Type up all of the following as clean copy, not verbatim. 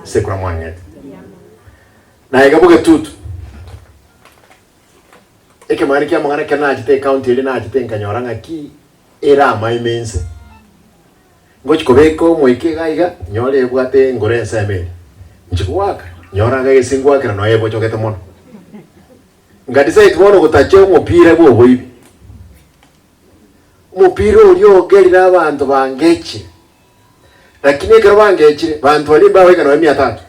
Ase ekura mwang'ete. Na iga bogetutu, ekemani ki'amang'ana ekero nachete ecounty eria nachete nkanyora ng'aki ere amaime inse. Ngochi kobeka omoika iga iga, nyore ebwate engoro ensemo eria. Nchi goaka, nyora iga gese ngoakera nonya ebochogete mono. Nka decide bono gotacha omopira bwa oboibi. Omopira oria ogerire abanto bangechire, lakini ekero bangechire, banto baria mbagoika nonya mia tatu.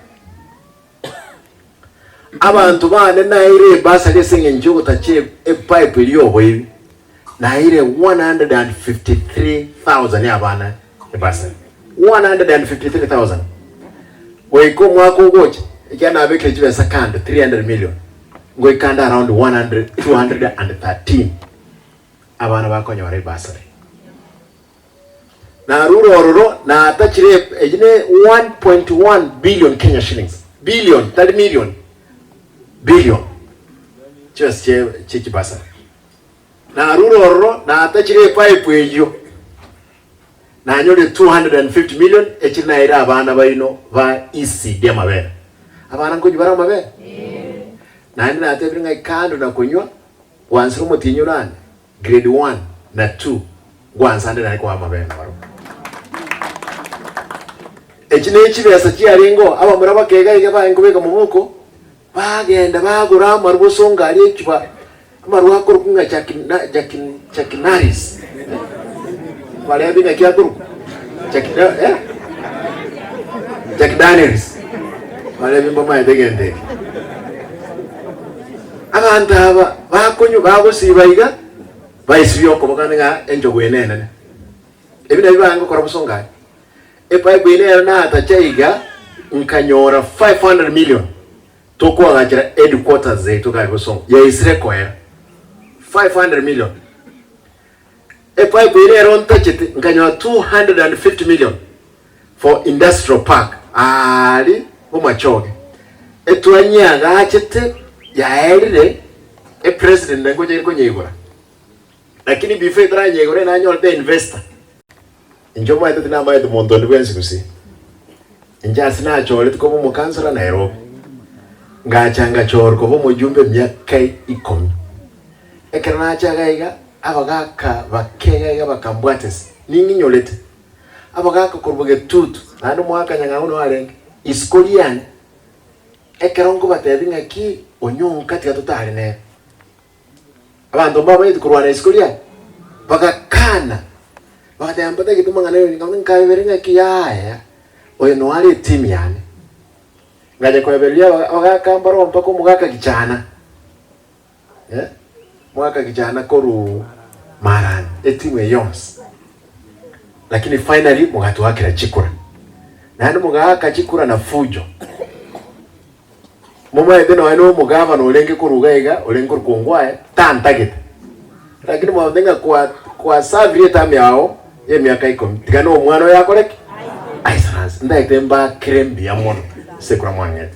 Abanto bane naeire ebasari ase eng'encho y'ogotacha epipe eria y'oboibi, naeire 153,000 y'abana ebasari. 153,000 goika omwaka ogocha, ekiagera nabekire chibesa kando 300 million, ngoika nde around 100 213 abana bakonyora ebasari. Narure ororo natachire eyio ne 1.1 billion Kenya shillings, billion tari million, billion chibesa chie chie chibasari. Narure ororo natachire epipe eyio nanyorire 250 million echire naire abana baino ba ECD amabere. Abana nkonywa bare amabere? Naende natebire ng'a kando na konywa gwansire omotienyi orande Grade one na two ngwansa ande nare koa amabere nabarobwo. Echi ne chibesa chiarengeo abamura bakeiga iga baye nkobeka mobuko bagenda bagora amarwa bosongo aria echuba amarwa akorokwa ng'a Jack na Jack Jack Naris barebi naki akorokwa Jack eh Jack Daniels barebi mbamaete egento eke. Abanto aba bakonywa bagosiba iga, baisibia okoboko ng'a enchogu eye nenene. Ebi nabio baange gokora bosongo aye. Epipe eye nero natacha iga nkanyora 500 million tokoagachera headquarters yaito iga aria bosongo yaisire koera 500 million. Epipe eye nero ntachete nkanyora 250 million for industrial park aari bomachoge etwanyeagachete yaerire epresident naye ngocha konyeigora lakini before etaranyeigora nanyorete investor inche omanyete tinamaete monto onde bwensi gusii inche ase nachoreti koba omokansora Nairobi ngacha ngachorwa koba omojumbe emiaka ikomi ekero nacha iga iga abagaka bake iga iga bakambwatesa ning'inyorete. Abagaaka korwa getutu, naende omogaka nyang'au noo arenge, isiko riane, ekero nkobatebia ng'aki onyonka tiga totare nere. Abanto mbabanyete korwana isiko riane, bagakana, bagateba mbatagete amang'ana ya onyonka, nkabebera ng'aki yaya, oyo noo are etimu yane. Ngacha koebereria abagaka mbaroo mpaka omogaka gichana. Eh, mwaka kichana korwa marani etimu eye yonsi lakini finally mogatwakera chikura naende mogaaka chikura na fujo momaete nonya na omogavana orenge korwa iga iga orenge korwa Kongwae tantagete lakini mwabote ng'a kwa kwasavire etamu yao ya emiaka ikomi tiga na omwana oyo akore ki? Aisaranse. Ntagete mbakere mbuya mono ase ekura mwang'ete.